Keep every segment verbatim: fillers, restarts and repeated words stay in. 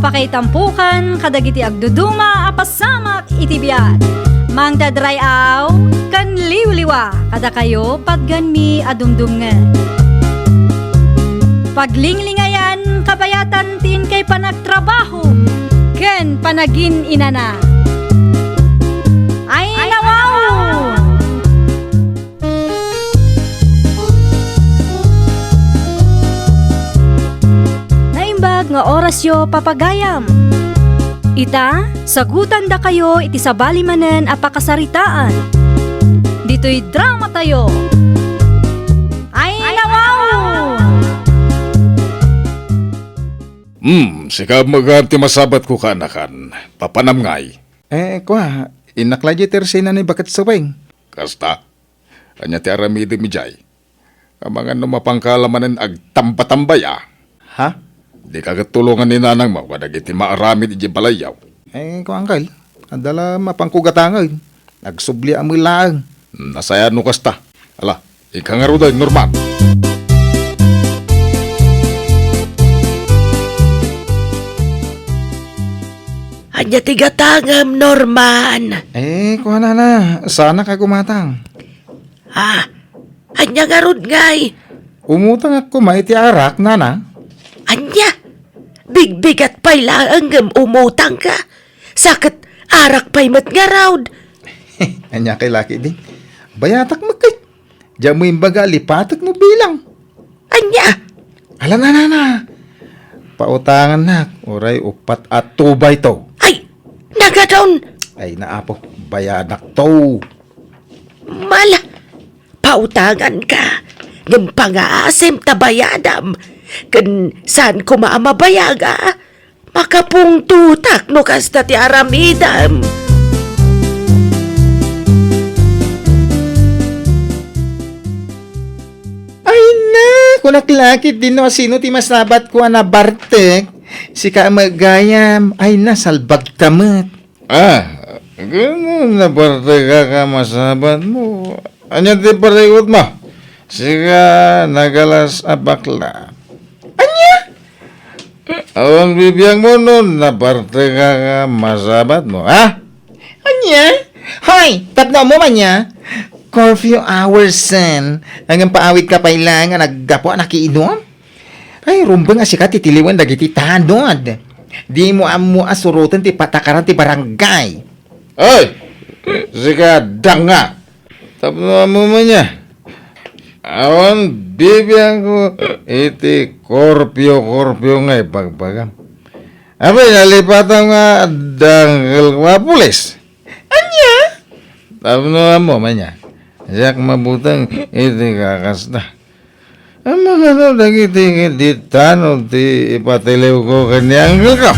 Pakaitampokan kadagiti agduduma a pasamak iti biag. Mangted ray-aw ken liwliwa kadakayo patganmi a dumdumngen. Paglinglingayan kabayatan ti inkay panagtrabaho ken panagin-inana. Ay, nawaw! Naimbag nga orasyo, papagayam. Ita, sagutandakayo iti sabali manen a pakasaritaan. Ditoy dramatayo. Ay, nawaw! Hmm, sika met ti masabatko, kaanakan. Papanam ngay? Eh, kua, innak la diay tersena ni baket subeng. Kasta? Ania ti aramidem idiay? Amangan no mapanka la manen agtamba-tambay a? Ha? Dika ket tulongan ni nanangmo kadagiti maaramid idiay balayyo. Eh, kua, uncle, adda la mapanko gatangen. Agsubli a met laeng. Nasayaat no kasta. Ala, inka ngaruden, Norman. Ania ti gatangem, Norman? Eh, kua, nana, saanak a gumatang. Ah, ania ngarud ngay? Umutangak koma iti arak, nana. Ania? Bigbigat pay laeng ngem umutangka. Sa ket arak pay met ngarud. Ania kay laki di? Bayatak met ket. Diak mo imbaga a lipatek no bilang. Ania? Ala, nana, nana. Pautangannak, uray uppat a tubayto. Ay, nagadon! Ay, naapo, bayadakto. Mala, pautanganka, ngem pangaasim ta bayadam, ken saan koma a mabayag a makapungtotak no kasta ti aramidem. Ay na, kunak la ketdin no asino ti masabatko a nabartek. Sika a met gayam, ay na, salbagka met. Ah, ngem nabartekak a masabatmo. Ania ti parikutmo? Sika nagalas a bakla. Ania? Awan bibiangmo no nabartekak a masabatmo, ha? Ania? Hoy, tapno ammo man ania? Curfew hours, sen. Ngem paawidka pay laeng a naggapu a nakiinum? Ay, rumbeng a sika ti tiliwen dagiti tanod. Dimo ammo a suroten ti patakaran ti barangay. Ay! Sika, danga! Tapno ammo man ania? Awan bibiangko iti korpio-korpio nga ibagbagam. Apay, nalipatam nga adda angkelko a pulis. Ania? Tapno ammo man ania? Diak mabuteng iti kakasta. Amangan no dagiti ket di tanod ti ipatiliwko ken ni angkelko.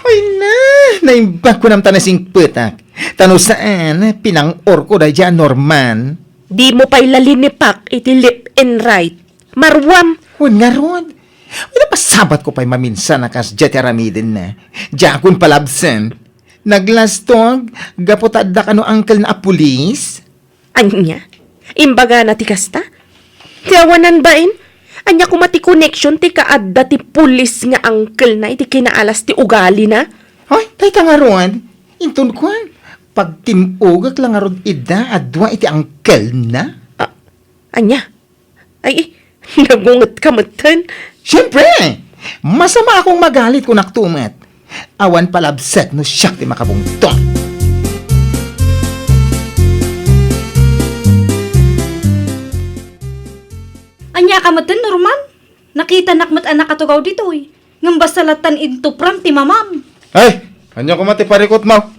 Ay na, naimbag kunam ta nasingpetak. Ta no saan, pinang-orko daydiay a Norman. Dimo pay la linipak iti left and right. Maruam. Wen ngarud. Wen, napasabatko pay maminsan a kasdiay ti aramidenna. Diakon palabsen. Naglastog, gapu ta adda kano angkelna a pulis? Ania? Imbagana ti kasta? Ti awanan bain? Ania koma ti connection ti kaadda ti pulis nga angkelna iti kinaalas ti ugalina? Hoy, dayta ngarud, inton kuan, pagtim-ogek la ngarud ida a dua iti angkelna? Ah, ania? Ay, nagungetka metten. Siempre! Masama akong magalit, kunakto met. Awan palabsek no siak ti makabungto. Ania ka metten, Norman? Nakitanak met a nakatugaw ditoy. Ngem basta lattan intupram ti mamam. Ay! Ania koma ti parikutmo?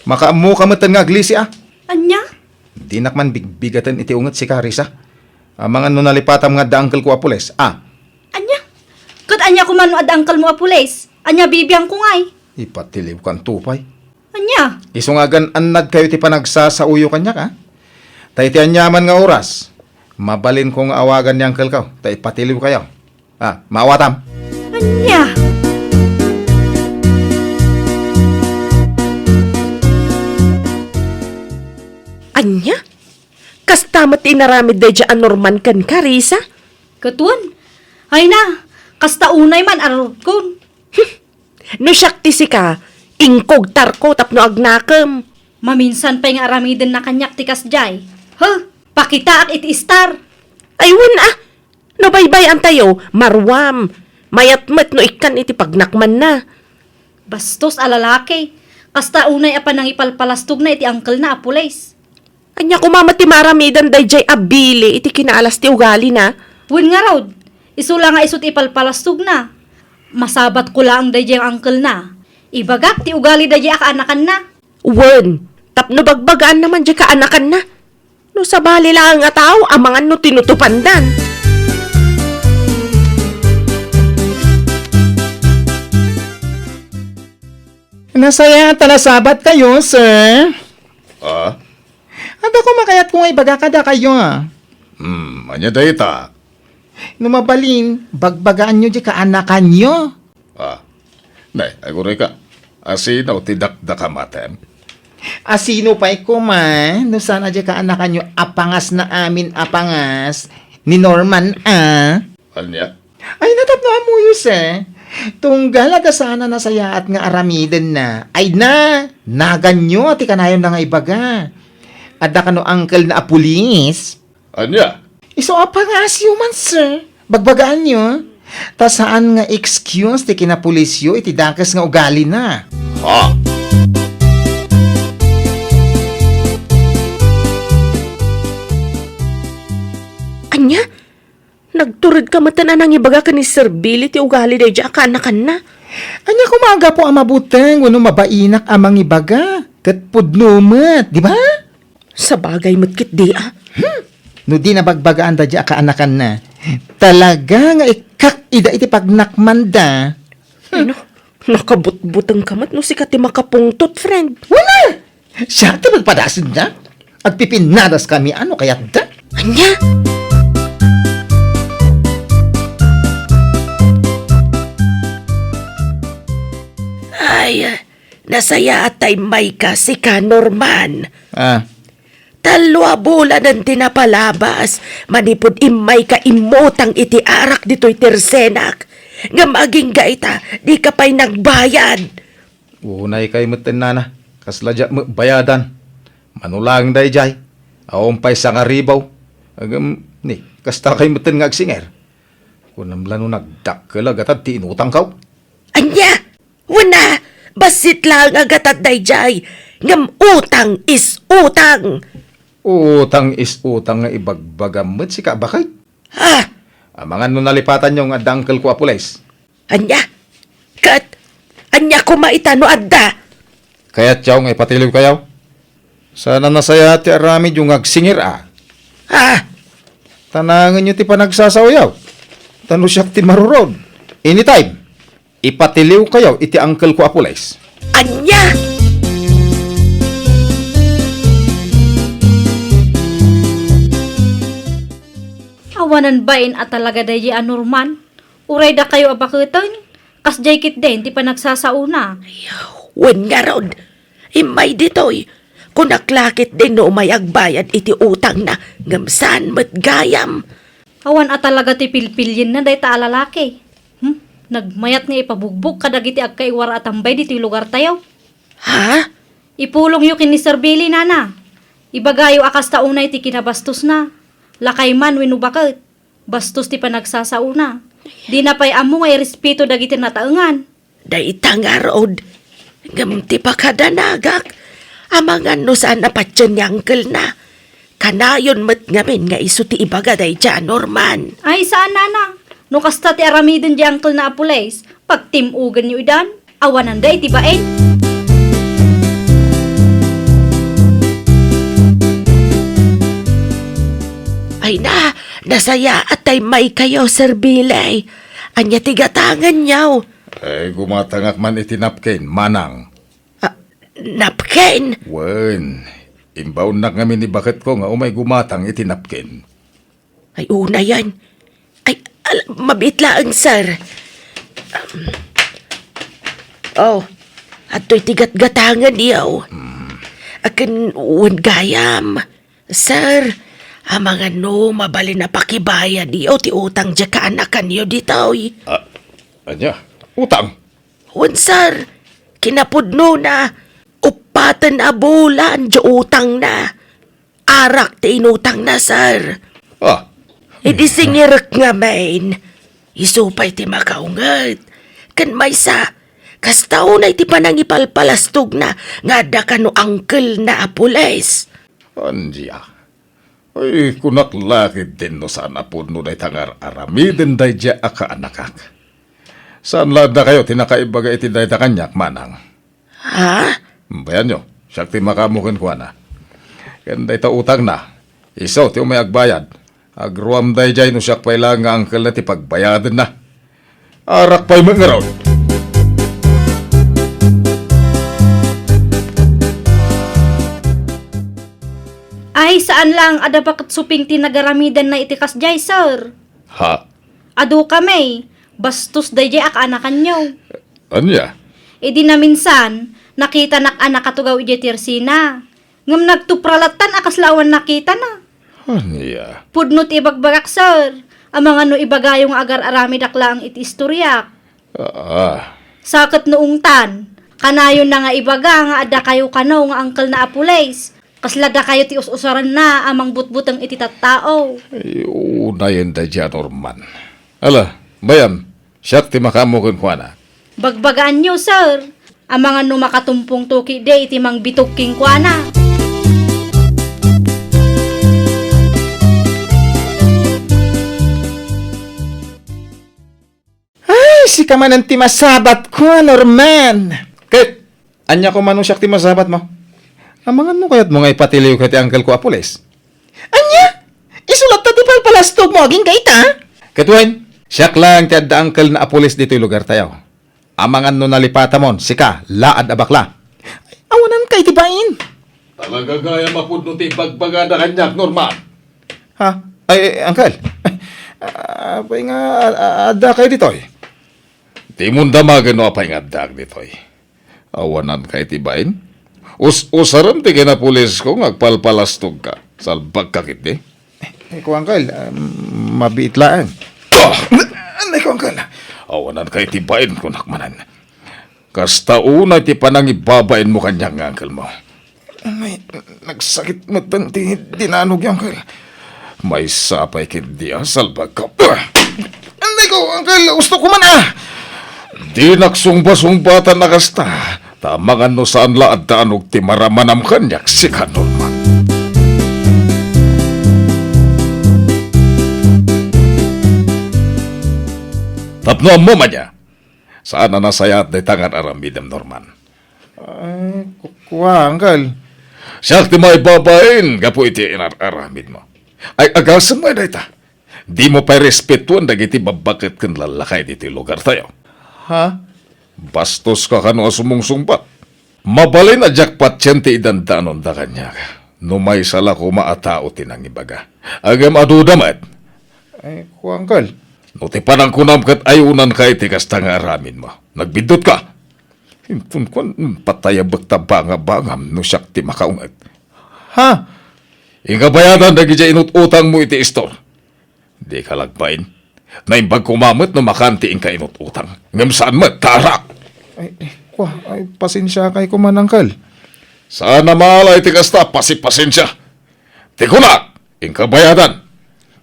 Makaammoka metten nga aglisi a. Ania? Dinak man bigbigaten iti unget, sika, Risa. Amangan no nalipatam nga adda angkelko a pulis, a? Ania? Ket ania koma no adda angkelmo a pulis? Ania bibiangko ngay? Ipatiliwkanto pay. Ania? Isu nga agan-annadkayo ti panagsasaoyo kaniak, a? Ta iti aniaman nga oras, mabalinko nga awagan ni angkelko, ta ipatiliwkayo. A, maawatam. Ania? Ania? Kasta met ti inaramid daydiay a Norman ken Carissa? Ket wen, ay na, kasta unay man a rutkon. No siak ti sika, inkugtarko tapno agnakem. Maminsan pay nga aramidenna kaniak ti kasdiay. Huh, pakitaak iti star. Ay, wen a. No baybay-antayo, maruam. Mayat met no ikkan iti pagnakmanna. Bastos a lalaki. Kasta unay a panangipalpalastogna iti angkelna a pulis. Ania koma met ti maaramiden daydiay a bili iti kinaalas ti ugalina? Wen ngarud, isu la nga isu ti ipalpalastogna. Masabatko laeng daydiay nga angkelna. Ibagak ti ugali daydiay a kaanakanna. Wen, tapno bagbagaanna man diay kaanakanna. No sabali laeng a tao, amangan no tinutupandan. Nasayaat a nasabat kayo, sir. Ah? Adda koma kayatko nga ibaga kadakayo. Hmm, ania dayta? No mabalin, bagbagaanyo diay kaanakanyo. Ah, nay, agurayka. Asino ti dakdakamatem? Asino pay koma, no saan a diay kaanakanyo a pangasna amin a pangas ni Norman a? Ania? Ay, natapno ammoyo, sir. Tunggal adda saan a nasayaat nga aramidenna. Ay na, naganyo ti kanayonna nga ibaga. Adda kano angkelna a pulis? Ania? Isu a pangasyo man, sir. Bagbagaanyo, ta saan nga excuse ti kinapulisyo iti dakes nga ugalina. Ha? Ania? Nagturedka metten a nangibaga ken ni Sir Billy ti ugali daydiay a kaanakanna? Ania koma a gapu a mabuteng wenno mabainak a mangibaga? Ket pudno met, di ba? Sabagay met ketdi a. Hmm. No di nabagbagaan daydiay a kaanakanna, talaga nga ikkak ida iti pagnakmanda. Ay, no, nakabutbutengka met no sika ti makapungtot, friend. Wala! Siya ti nagpadasenna. Agpipinnadas kami, ano kayat da? Ania? Ay, nasayaat ta immayka, sika, Norman. Ah. Tallo a bulanen ti napalabas, manipud immayka immutang iti arak ditoy tersenak. Ngem agingga ita, dika pay nagbayad. Unay kay metten, nana, kasla diak met bayadan. Mano laeng daydiay, awan pay sangaribaw. Ngem, ni, kasta kay metten nga agsinger. Kunam la no nagdakkel a gatad ti inutangkaw. Ania? Wen a, bassit laeng a gatad daydiay, ngem utang is utang. Utang is utang nga ibagbagam met sika, baket. Ah! Amangan no nalipatanyo nga adda angkelko a pulis. Ania? Ket ania koma ita no adda? Kayatyo nga ipatiliwkayo? Saan a nasayaat ti aramidyo nga agsinger a. Ah! Tanangenyo ti panagsasaoyo. Ta no siak ti marurod, anytime, ipatiliwkayo iti angkelko a pulis. Ania? Awanan bain a talaga daydiay a Norman. Uray dakayo a baketen, kasdiay ketdin ti panagsasaona. Wen ngarud, immay ditoy, kunak la ketdin no umay agbayad iti utangna, ngem saan met gayam. Awan a talaga ti pilpilienna dayta a lalaki. Hmm? Nagmayat nga ipabugbog kadagiti agkaiwara a tambay ditoy lugartayo. Ha? Ipulongyo ken ni Sir Billy, nana. Ibagayo a kasta unay ti kinabastosna. Lakay man wenno baket. Bastos ti panagsasaona. Dina pay ammo nga irespeto dagiti nataengan. Dayta ngarud, ngem ti pakadanagak, amangan no saan a patien ni angkelna. Kanayon met ngamin nga isu ti ibaga daydiay a Norman. Ay, saan, nana. No kasta ti aramiden di angkelna a pulis, pagtim-ogenyo idan. Awananda iti bain. Ay na, nasayaat ta immaykayo, Sir Billy. Ania ti gatangenyo? Ay, gumatangak man iti napkin, manang. Ah, napkin? Wen, imbaonnak ngamin ni baketko nga umay gumatang iti napkin. Ay, unayen. Ay, al-, mabiit laeng, sir. Um, oh, adtoy ti gatgatangenyo. Hmm. Akin wen gayam. Sir, Amangan no mabalin a pakibayadyo ti utang diay kaanakanyo ditoy. Ah, ania? Utang? Wen, sir. Kinapudnona, uppaten a bulan diay utangna. Arak ti inutangna, sir. Ah. Idi singirek ngamin, isu pay ti makaunget. Ken maysa, kasta unay ti panangipalpalastogna nga adda kano uncle-na a pulis. Ania? Ay, kunak la ketdin no saan a pudno dayta nga ar-aramiden daydiay a kaanakak. Saan la dakayo ti nakaibaga iti dayta kaniak, manang? Ha? Bayanyo, siak ti makaammo kenkuana. Ken dayta utangna, isu ti umay agbayad. Agruam daydiay no siak pay laeng nga uncle-na ti pagbayadenna. Arak pay met ngarud. Ay, saan laeng a da baket suping ti nagaramidanna iti kasdiay, sir. Ha? Adu kami, bastos daydiay a kaanakanyo. Ania? Idi naminsan, nakitanak a nakatugaw idiay tersina. Ngem nagtupra lattan a kasla awan nakitana. Ania? Pudno ti ibagbagak, sir. Amangan no ibagayo nga agar-aramidak laeng iti istoriak. Ah. Sa ket no ungtan, kanayon na nga ibaga nga adda kayo kano nga uncle-na a pulis. Kasla dakayo ti us-usaranna a mangbutbuteng iti tattao. Ay, unayen daydiay a Norman. Ala, bayan, siak ti makaammo kenkuana. Bagbagaanyo, sir. Amangan no makatumpongto ketdi iti mangbitok kenkuana. Ay, sika manen ti masabatko, Norman. Ket, ania koma no siak ti masabatmo? Amangan no kayatmo nga ipatiliwka ti uncle-ko a pulis? Ania? Isu latta ti palpalastogmo agingga ita? Ket wen, siak laeng ti adda uncle-na a pulis ditoy lugartayo. Amangan no nalipatamon, sika, laad a bakla. Awanan kay ti bain. Talaga gayam a pudno ti ibagbagada kaniak, Norman. Ha? Ay, uncle. Apay nga, a-, a-, adda kayo ditoy? Dimon damagen no apay nga addaak ditoy. Awanan kay ti bain? Us-usarem ti kinapulisko nga agpalpalastogka. Salbagka ketdi. Eh, ko, uncle, ah, mabiit laeng. Ah! Anay ko, uncle. Awanan kay ti bain, kunak manen. Kasta unay ti panangibabainmo kaniak nga uncle-mo. Ay, nagsakit metten ti dinanogyo, uncle. Maysa pay ketdi a salbagka. Anay ko, uncle, ustok ko man, ah! Dinak sungba-sungbatan a kasta, ta amangan no saan la a danog ti maramanam kaniak, sika, Norman. Tapno ammom ania, saan a nasayaat dayta nga ar-aramidem, Norman. Ay, ku-, kua, uncle. Siak ti maibabain gapu iti inar-aramidmo. Ay, agasem met dayta. Dimo pay respetuen dagiti babbaket ken lallakay ditoy lugartayo. Ha? Bastoska kano a sumungsungbat. Mabalin a diak patien ti idandanonda kaniak no maysa la koma a tao ti nangibaga. Ngem aduda met. Ay, kua, uncle. No ti panangkunam ket ayunanka iti kasta nga aramidmo, nagbiddutka. Inton kuan, patayabek ta bangabangam no siak ti makaunget. Ha? Inka bayadan dagidiay inut-utangmo iti istor. Dika lagbain. Naimbag koma met no makan ti inka inut-utang. Ngem saan met, ta arak. Ay, ay, kua, ay, pasensiakay koma, uncle. Saan a maalay ti kasta, pasipasensia. Ti kunak, inka bayadan.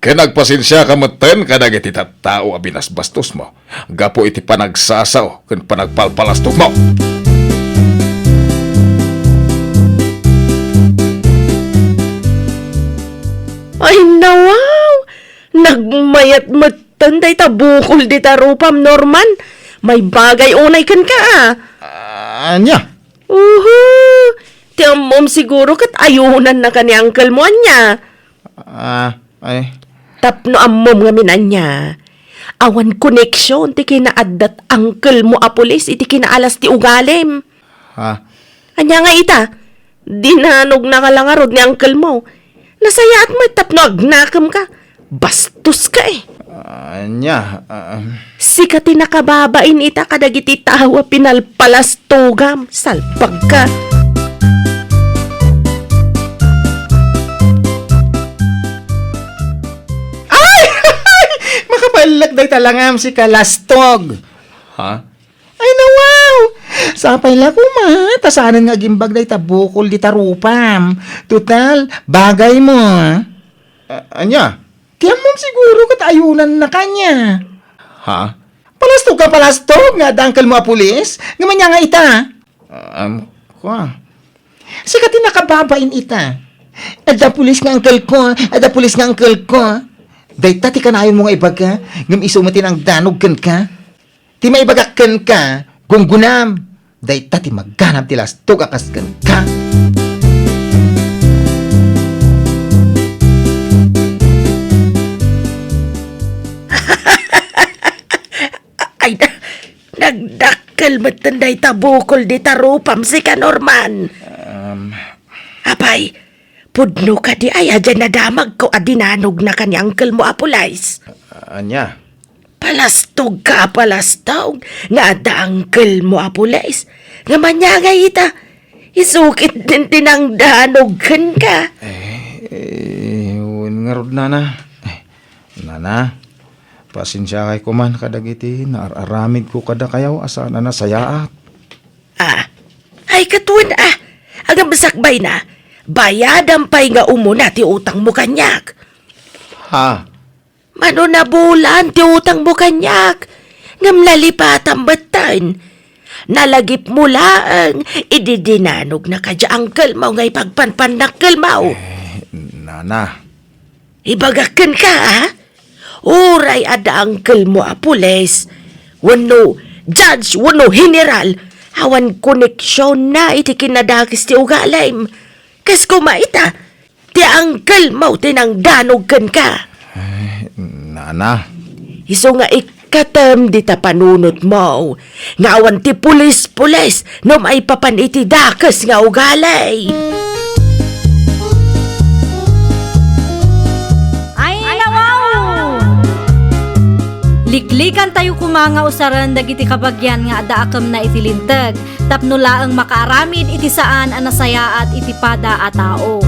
Ken agpasensiaka metten kadagiti tattao a binasbastosmo gapu iti panagsasao ken panagpalpalastogmo. Ay, nawaw! Nagmayat metten dayta bukol dita rupam, Norman. Maibagay unay kenka, a. Ah, ania? Uhu! Ti ammom siguro ket ayunannaka ni uncle-mo, ania? Ah, ay. Tapno ammom ngamin ania, awan koneksion ti kinaaddat uncle-mo a pulis iti kinaalas ti ugalim. Ha? Ania nga ita, dinanognaka la ngarud ni uncle-mo. Nasayaat met tapno agnakemka. Bastoska, eh. Ania, ah, Sika ti nakababain ita kadagiti tao a pinalpalastogam. Salbagka. Ellek dayta langam, sika lastog. Ha? Ay, nawaw! Sapay la koma, ta saanen nga agimbag dayta bukol dita rupam. Total, bagaymo. A-, ania? Ti ammom siguro ket ayunanna kaniak. Ha? Palastog ka, palastog nga adda angkelmo a pulis? Ngem ania nga ita? Um, kua. Sika ti nakababain ita. Adda pulis nga angkelko, adda pulis nga angkelko. Dayta ti kanayonmo nga ibaga, ngem isu met ti nangdanog kenka. Ti maibagak kenka, gunggunam. Dayta ti maganab ti lastog a kas kenka. Ay, na-, nagdakkel metten dayta bukol dita rupam, sika, Norman. Um, Apay, pudno kadi aya diay nadamagko a dinanogna ken ni angkelmo a pulis? Ania? Palastog ka a palastog nga adda angkelmo a pulis. Ngem ania ngay ita? Isu ket ti nangdanog kenka. Eh, eh, wen ngarud, nana. Eh, nana, pasensiakay koman kadagiti naar-aramidko kadakayo a saan a nasayaat. Ah, ay, ket wen, ah, agabsakbayna, bayadam pay nga umuna ti utangmo kaniak. Ha? Mano nabulan ti utangmo kaniak, ngem nalipatam metten. Nalagipmo laeng idi dinanogna kadi angkelmo nga ipagpanpannak kelmo. Eh, nana. Ibagak kenka, a? Uray adda angkelmo a pulis, wenno judge, wenno general, awan koneksionna iti kinadakes ti ugalim. Kas koma ita, ti angkelmo ti nangdanog kenka. Ay, nana. Isu nga ikkatem dita panunotmo nga awan ti pulis-pulis no maipapan iti dakes nga ugali. Ay, nawaw! Liklikantayo koma nga usaren dagiti kabagian nga adda a kemna iti Linteg. Tapno laeng makaaramid iti saan a nasayaat iti pada a tao.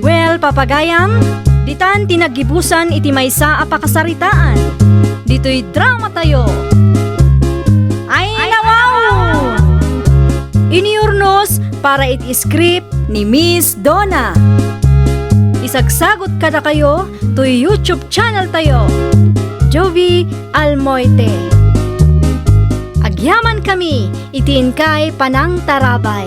Well, papagayam, ditan ti naggibusan iti maysa a pakasaritaan. Ditoy drama tayo. Ay, nawaw! Iniurnos para iti script ni Miss Donna. Isagsagot kadakayo toy YouTube channel tayo, Jovie Almoite. Agyaman kami iti inkay panangtarabay.